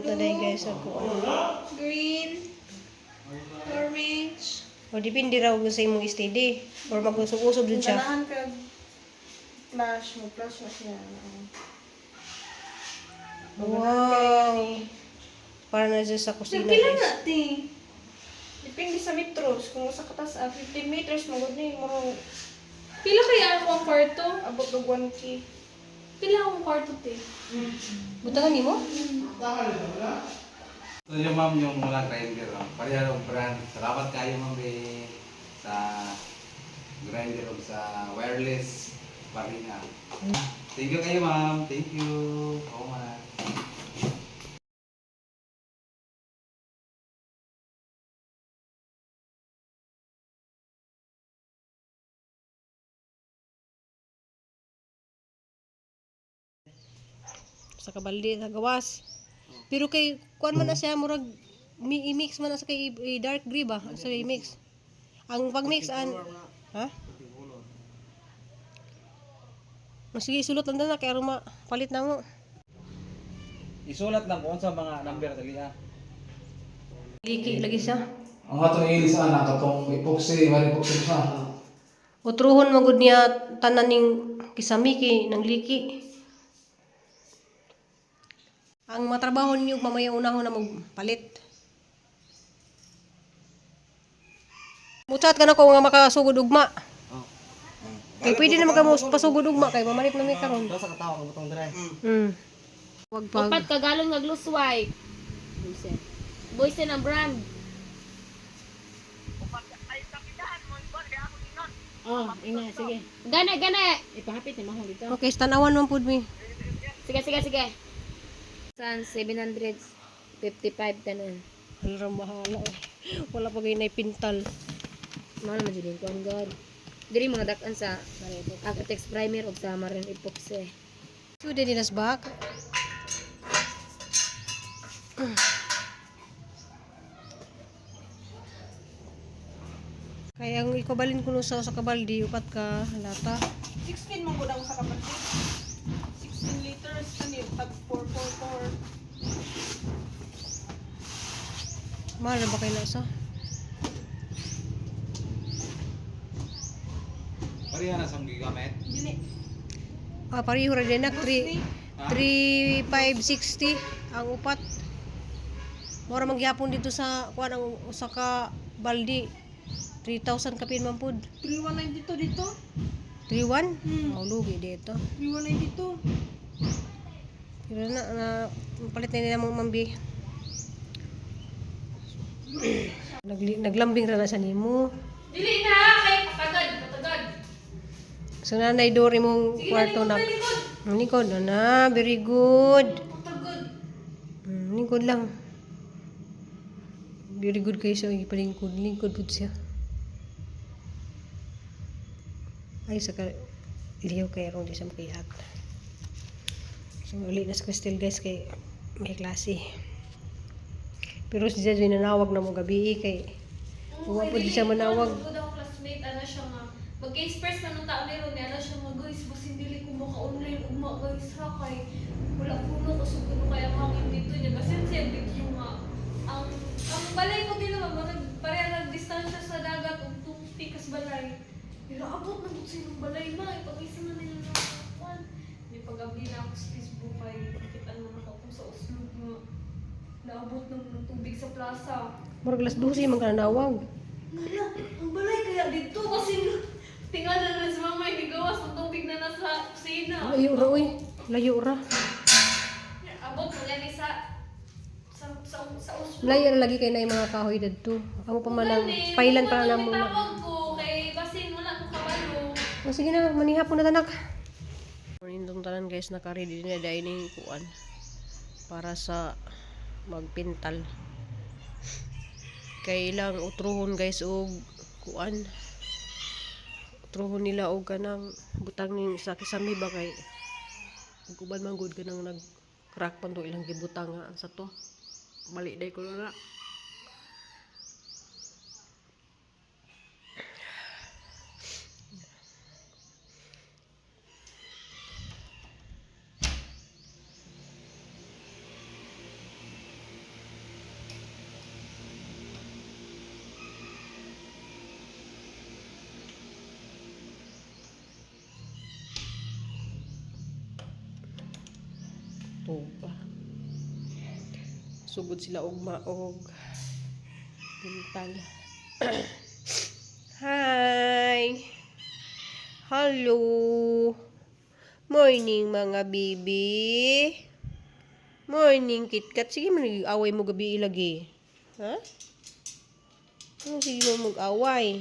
na dahil, guys, ang kuan. Green. Orange. O depende raw sa imong steady or mag-usog-usog dun siya. Ganahan ka flash mo, flash na siya. Wow. Para na dyan sa kusina, Pila guys. na, ti? Depende sa metros. Kung sa katas, 15 meters, magod na yung murong Pila kaya ako ang kwarto? abot og 1K. Pila akong kwarto, te? Butangan nimo? So yung ma'am, yung mga grinder, ma'am. Pareha ng brand. Salamat kayo, ma'am, eh, sa grinder o sa wireless parina. Thank you kayo, ma'am. Thank you. Oh, ma'am. Sa kabaldi sa gawas. Pero kay kuan man na siya, murag i-mix man na sa kay dark gray ba? Sa i-mix. Ang pag-mix an, ha? O, sige, sulot lang na kay aron palit na mo. Isulat lang kung sa mga number dali ah. Liki lagi siya. Ang atong ilis ana katong epoxy, mari epoxy sa. Utruhon man gud niya tanan ning kisami kay nang liki. Ang matrabaho ninyo mamaya unahon na magpalit. Muchat ka na ko nga makasugod ugma. Kay pwede na mo pasugod ugma kay mamalit na mi karon. Sa katawa ka butong dry. Wag pag 4 ka galon nga gloss white. Boysen. Boysen ang brand. Oh, inga, sige. Gana, gana. Ipahapit ni Mahong dito. Okay, tanawan man pud mi. Sige, sige, sige. San 755 tanan. Hala mahala. Eh. Wala pa gay pintal. Mahal man jud kuan god. Diri mga dak-an sa Architects primer ug sa Marine Epoxy. Sudah dinas bak. Kaya ang ikabalin ko no sa kabaldi, upat ka lata. 16 mong gud ang sa kapatid. 16 liters, ano yung tag 444. Mahal na ba kayo nasa? Pareha na sa gigamit. Dili. Ah, pareho ra din nak 3 3 560 ang upat. Mora mangyapon dito sa kuan ang usa ka baldi. 3,000 kapin man pud. 3192 dito. 3,1? Oh, lugi dito. 3192. Pero na, na palit na nila mong mambi. Naglambing ra na sa nimo. Dili na! Kay patagad, patagad. So nanay Dory mong Sige na, kwarto likod na. na, likod. Likod na, very good. Patagad. Lingkod lang. Very good kayo sa ipalingkod. Lingkod pud siya. Ay, sa ka liyaw kay ron di siya makaihak. So, uli na sa Crystal, guys, kay may klase. Pero si Jejo nanawag na mo gabi eh, kay wa po di siya manawag. Good ako classmate, ano siya nga. Mag-case first na nung taon meron niya, ano siya nga, guys, basin dili ko maka-online, ugma guys ha, kay wala kuno, kusog kuno kaya ang hangin dito niya. Basin siya video nga. Ang balay ko din naman, murag pareha lang distansya sa dagat, ug 2 pikas balay. Pero abot na bud sa inyong balay ma, ipag-isa na nila ng kwan. May pag-abli na ako sa Facebook kay nakita naman ako kung sa Oslo nga naabot ng tubig sa plaza. Murag alas 12 man ka nanawag. Ngala, ang balay kaya dito kasi tingala na si mama hindi gawas ang tubig na nasa kusina. Layo ra oy. Layo ra. Abot mo yan sa uslo. Layo ra lagi kay na mga kahoy dadto. Amo pa man ang Gani, pailan pa na mo mo. Na. Tawag ko kay basin wala ko kabalo. O sige na, manihapon na tanak. Morning tong tanan, guys, naka-ready na dining kuan para sa magpintal. Kay ilang utruhon, guys, og kuan. Utruhon nila og kanang butang ning sa kisami ba kay ug uban man gud kanang nag crack pan to ilang gibutang nga sa to. Bali day ko na. Sugod sila ugma og pintal. Hi! Hello! Morning, mga baby! Morning, KitKat. Sige, mag-away mo gabi ilagi. Ha? Ano sige mo mag-away?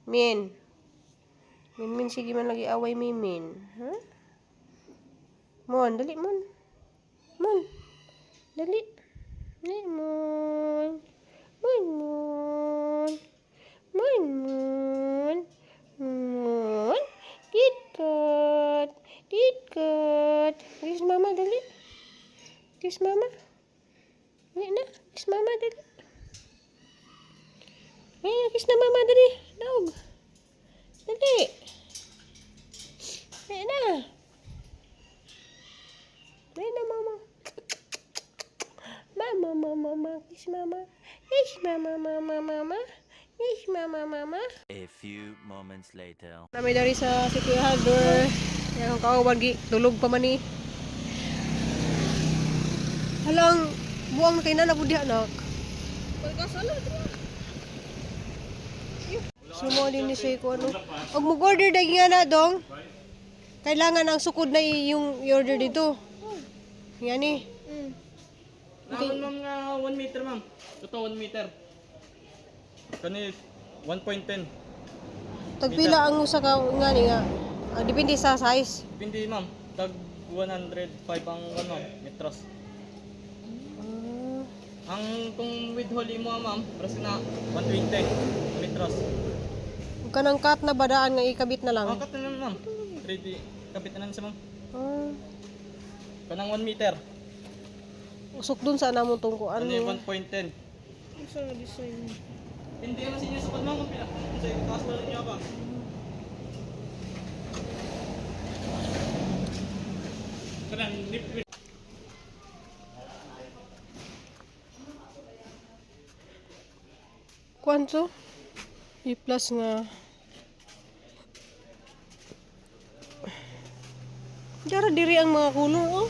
Min. Min, min, sige man lagi away, min, min. Ha? Mon, dali, mon. Mon. Dali. Dali, mon. Mon, mon. Mon, mon. Mon. KitKat. KitKat. Kiss mama, dali. Kiss mama. Dali na. Kiss mama, dali. Ay, kiss na mama, dali. Daog. Dali. Dali na. Dali na, mama. Mama, mama, mama. Kiss mama. Kiss mama, mama, mama. Kiss mama, mama. A few moments later. Nami dari sa City Harbor. Yang kawan gi tulog pa man ni. Halang buang na kay nana pud diha nak. Sumo din ni siya ko ano. Og mag-order dagi nga na dong. Kailangan ang sukod na yung i-order dito. Yan ni. Okay. Ma'am nga 1 meter, ma'am. Ito 1 meter. Kani 1.10. Tagpila ang usa ka nga ni nga. Ah, depende sa size. Depende, ma'am. Tag 105 ang ano, metros. Ah, Ang kung with hole mo, ma'am, pras na 120 metros. Kanang cut na badaan nga ikabit na lang. Ang kat na lang, ma'am. Ready. Kapit na lang sa ma'am. Ah. Kanang 1 meter. Usok dun sa namong tungkuan. Ano yung 1.10? Ang sa design. Hindi naman sa inyo sukod, ma'am. Kung pila. Kung sa itaas wala niyo ba? Kwanto? I-plus nga. Dara diri ang mga kulong oh.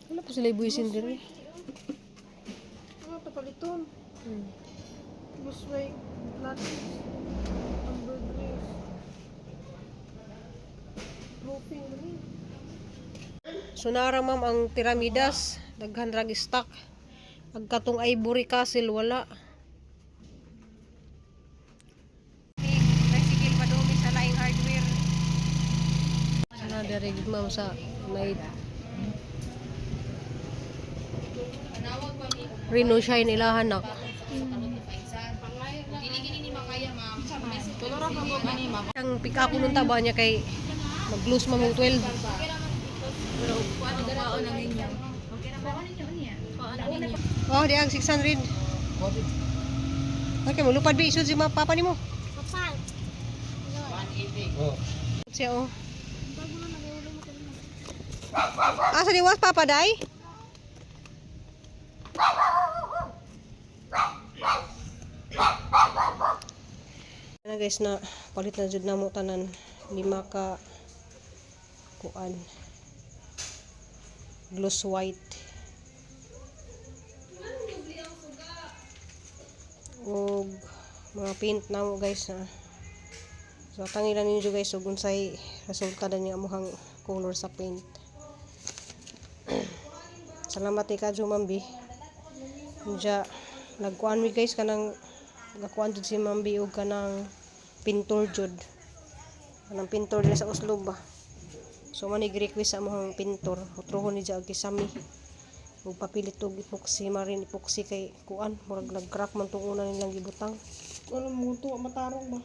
Wala po sila ibuisin diri. Ano ito paliton? Busway, latex, ambergris, roofing rin. So nara ma'am ang Tiramidas, daghan rag stock. Ag katong Ivory Castle wala. Tricycle pa dumi sa laing hardware. Sana diri gid ma'am sa night. Reno Shine ilahan nak. Ang pick up nung taba niya kay mag-lose ma'am og 12. Oh, di ang 600. Okay, mulupad ba isod si ma papa nimo? Papa. Oh. Siya oh. Asa ni was papa dai? Na guys na palit na jud namo tanan lima ka kuan gloss white og mga paint namo guys na. So tangilan ninyo guys ug unsay resulta na niya amuhang color sa paint. Salamat kay Kadyo Mambi. Diya nagkuan mi guys kanang gakuan jud si Mambi og kanang pintor jud. Kanang pintor diri sa Oslo ba. So man request sa amuhang pintor, utrohon ni diya og kisami. Ug papilit og epoxy marin epoxy kay kuan murag nag-crack man tong una nilang gibutang. Ano mo ito, matarong ba?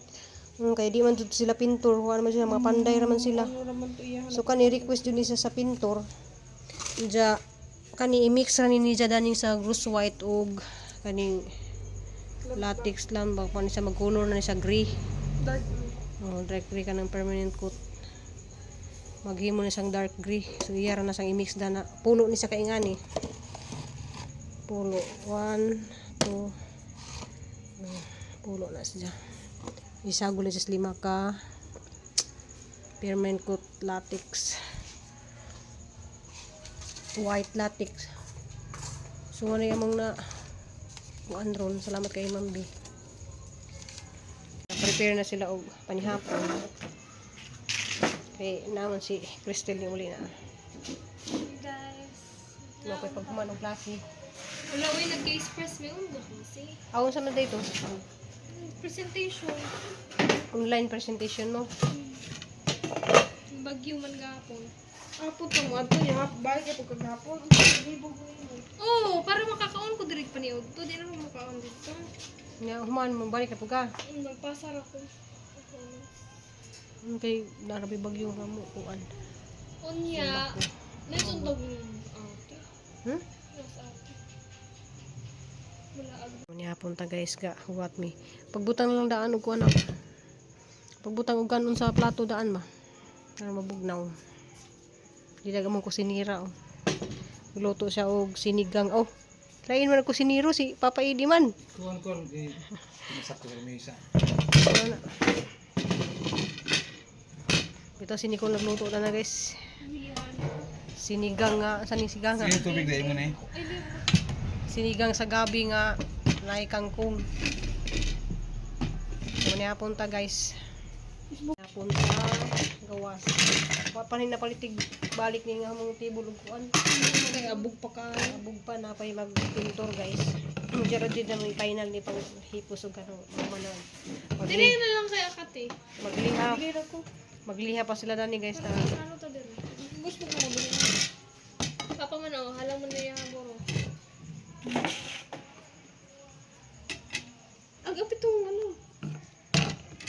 Kay di man jud sila pintor, kuan man sila mga panday ra man sila. Ano raman to iya? So kani request jud ni siya sa pintor. Diya kani i-mix ra ni niya daning sa gross white ug kaning latex lang ba kani siya mag-color na ni siya gray. Dark blue. Oh, dark gray kanang permanent coat. Maghimo na siyang dark gray. So iya ra na siyang i-mix dana. Pulo ni siya kaingani. Pulo. 1 2. Pulo na siya. Isagol na siya sa lima ka permanent coat latex. White latex. So ano yung among na kuan ron. Salamat kay Ma'am B. Prepare na sila og panihapon. Kay naman si Crystal yung uli na. Guys. No, kay paghuman og klase. Wala uy, nag-case press may undo kasi. Awon sa man dito. Presentation. Online presentation mo. Bagyo man gapon. Apot ka mo adto niya, balik ka pag kagapon. Oo, para makakaon ko direct pa ni Udto. Di na ko makaon dito. Nga human mo balik ka pud ka. Magpasar ako. Kay narabi bagyo nga mo kuan. Unya, nasuntog ate. Hmm? Nas ate. Wala ag. Nihapon ta guys ga huwat mi. Pagbutang na lang daan og kuan ako. Pagbutang og kanon sa plato daan ba. Para mabugnaw. Di daga mong kusinira oh. Luto siya og sinigang oh. Lain man ang kusiniro si Papa Edi man. Kuan kuan eh pinasak ko sa mesa. Ano na. Ito si Nicole nagluto na na guys. Sinigang nga, saan yung sigang nga? Sige, tubig dahil mo na eh. Sinigang sa gabi nga naay kangkong. Muna punta guys. Punta gawas. Pa panin na palitig balik ni nga mong table ug kuan. Kay abog pa ka. Abog pa na pay magpintor guys. Pero di na may final ni pang hipos ug kanang manan. Dili na lang kay akate. Magliha. Dili ra ko. Magliha pa sila dani guys na. Ano to dili? Gusto ko mo dili. Papa man oh, halang mo na yung boro. Ang apitong ano.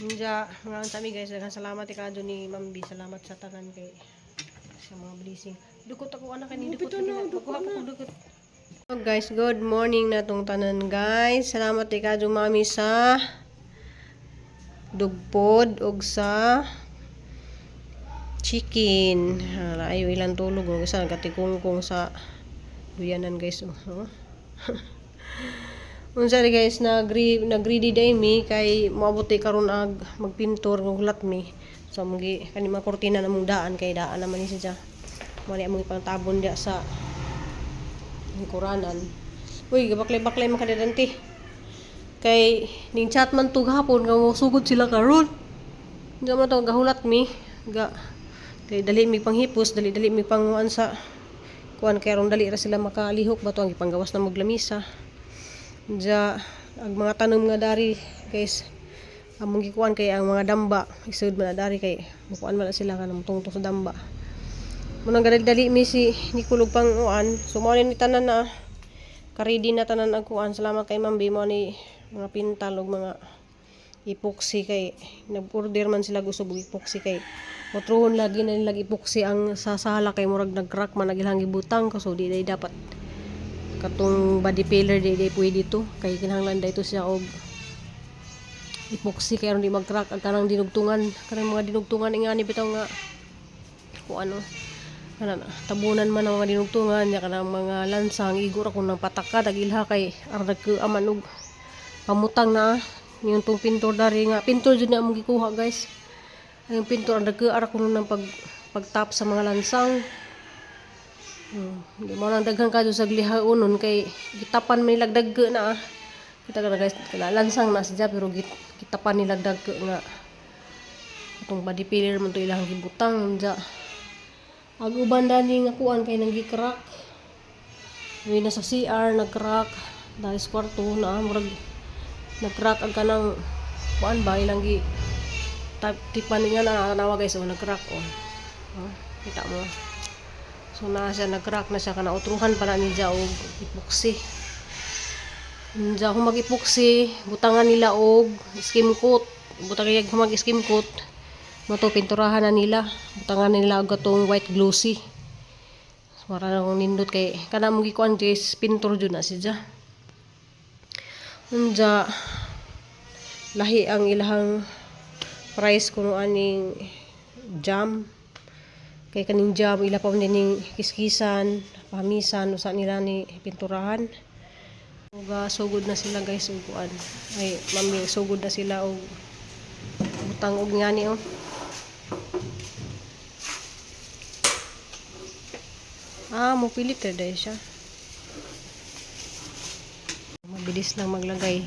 Ninja, mga kami guys, daghang salamat ikado ni Ma'am B. Salamat sa tanan kay sa mga blessing. Dukot ako anak kani dukot na, dukot na. Dukot. Oh, guys, good morning na tong tanan guys. Salamat ikado mami sa dugpod og sa chicken. Hala, ayo ilang tulog og isa nagatikungkong sa duyanan guys. Oh. Oh. Unsa ri guys nagri nagready day mi kay moabot tay karon ag magpintor ng hulat mi. So among gi kani mga kurtina namong daan kay daan naman ni siya. Mo ni among ipangtabon dia sa kuranan. Uy, gabaklay-baklay man kadadanti. Kay ning chat man to gahapon nga mosugod sila karon. Hindi man to gahulat mi ga kay dali mi panghipos, dali-dali mi panguan sa kuan kay aron dali ra sila makalihok ba to ang ipanggawas na maglamisa. Diya, ang mga tanom nga dari, guys, among gikuan kay ang mga damba, isud man na dari kay mukuan man na sila kanang tungtong sa damba. Munang gadali mi si Nikulog pang uan, so mao ni tanan na karidi na tanan ang kuan. Salamat kay Ma'am B, mao ni mga pintal ug mga epoxy kay nag-order man sila gusto og epoxy kay otruhon lagi na nila epoxy ang sa sala kay murag nag-crack man ang ilang gibutang so di day dapat katong body filler di di pwede to kay kinahanglan dayto siya og epoxy kay aron di mag-crack ang kanang dinugtungan, kanang mga dinugtungan ingani bitaw nga kung ano kana na, tabunan man ang mga dinugtungan nya kanang mga lansang igor ako nang pataka dagilha kay aron nagkuaman og pamutang na yung tong pintor dari nga pintor jud na among gikuha guys. Ang pintor ang nagkuar ako nun ng pag pagtap sa mga lansang. Di mo lang daghan kadto sa glihaunon kay gitapan man nila dagko na ah. Kita ka na guys, kana lansang na siya pero gitapan nila dagko nga atong body filler man to ilang gibutang unja. Ag uban dani nga kuan kay nang gikrak. Uy na sa CR nagcrack dahil sa kwarto na murag nagcrack ang kanang kuan ba ilang gi type tipan nga na tanawa guys oh nagcrack oh. Oh, kita mo. So na siya nag-crack na siya kana utruhan pa na niya og epoxy. Unja kung mag-epoxy, butangan nila og skim coat. Butang iya kung mag-skim coat, mato pinturahan na nila. Butangan nila og katong white glossy. So, para na kung nindot kay kana mong gikuan guys, pintor jud na siya. Unja lahi ang ilahang price kuno aning jam kay kaning jam ila pa man ning kiskisan pamisan usa nila ni pinturahan. Ug sugod na sila guys og kuan ay mami sugod na sila og butang og ngani oh. Ah, mo pilit ra dahil siya. Mabilis lang maglagay.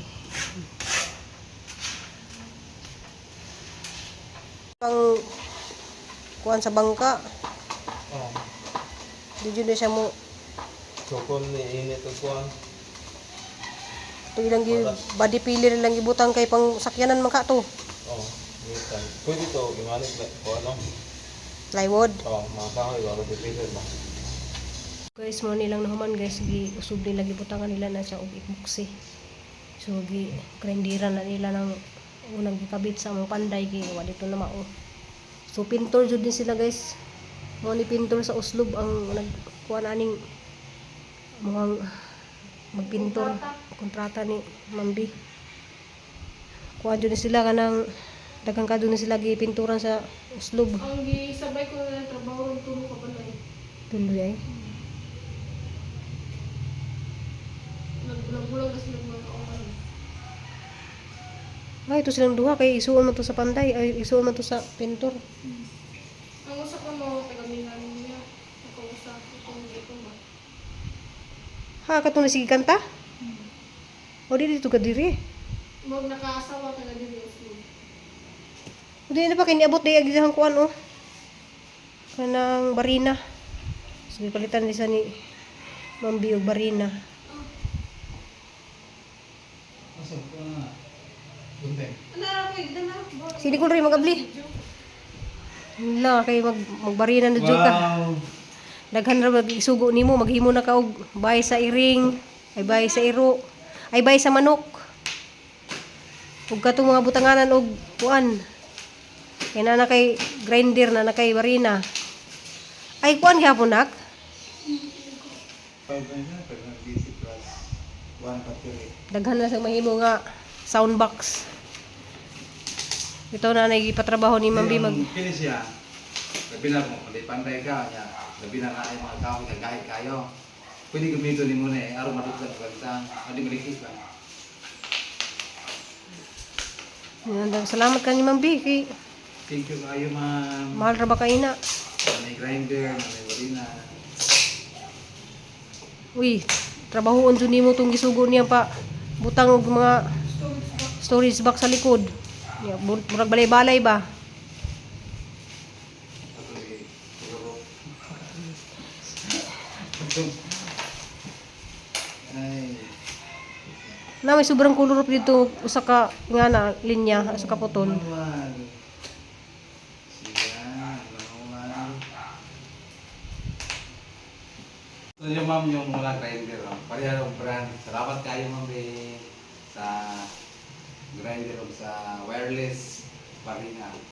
Pang kuan sa bangka. Oh. Di jud na siya mo So kung niinit og kuan. ito ilang gi body filler lang gibutang kay pang sakyanan man ka to. Oh, minsan. Pwede to imanig na kuan no. Plywood. Oh, mga kahoy ba dipili ba. Guys, mo nilang nahuman guys, gi usog nila gibutangan nila na siya og epoxy. So gi grindiran na nila ng unang gikabit sa among panday kay wa dito na mao. So pintor jud din sila guys. Mo ni pintor sa Oslob ang nagkuha na aning mukhang magpintor kontrata ni Mambi. Kuha jud ni sila kanang daghan ka jud ni sila gipinturan sa Oslob. Ang gisabay ko na ng trabaho ron tulo ka balay. Tuloy ay. Nagbulag-bulag na sila mga kauban. Ay, ito silang duha kay isuon man to sa panday, ay isuon man to sa pintor. Ang usa ko mo taga Milan niya. Ako usa itong itong ba. Ha, katong na sige kanta? O di dito ka diri. Mog nakaasawa taga diri Oslo. O di na pa kay niabot di ag isang kuan oh. Kanang barina. Sige palitan ni sa ni Mambi og barina. Asa ko na. Gunting. Ano ra ko igdan na. Sini ko rin magabli. La kay magbarina na jud ka. Wow. Daghan ra mag isugo nimo, maghimo na ka og bay sa iring, ay bay sa iro, ay bay sa manok. Ug katong mga butanganan og kuan. Kay na kay grinder na na kay barina. Ay kuan gyapon nak. 5 na pero nag-DC plus 1 battery. Daghan na sa mahimo nga sound box. Ito na nagipatrabaho ni Ma'am B mag Yung finish siya. Labi na kung panday ka niya. Labi na na yung mga kahoy nga gahit kayo. Pwede gamiton nimo na eh, aron madugtag kag adi malikis ba. Yan, salamat ka ni Ma'am B kay Thank you kayo ma'am. mahal ra ba kay na. May grinder, may barina. Uy, trabahoon jud nimo tong gisugo niya pa butang og mga storage box sa likod. Ya, murag balay-balay ba? Ato eh, Ay. Na may sobrang kulurop dito usa ka nga na linya, usa ka putol. Manual. Siya, manual. So yung ma'am, yung mga grinder, oh. Pareha ng brand. Salamat kayo ma'am eh, sa grinder o sa wireless barina.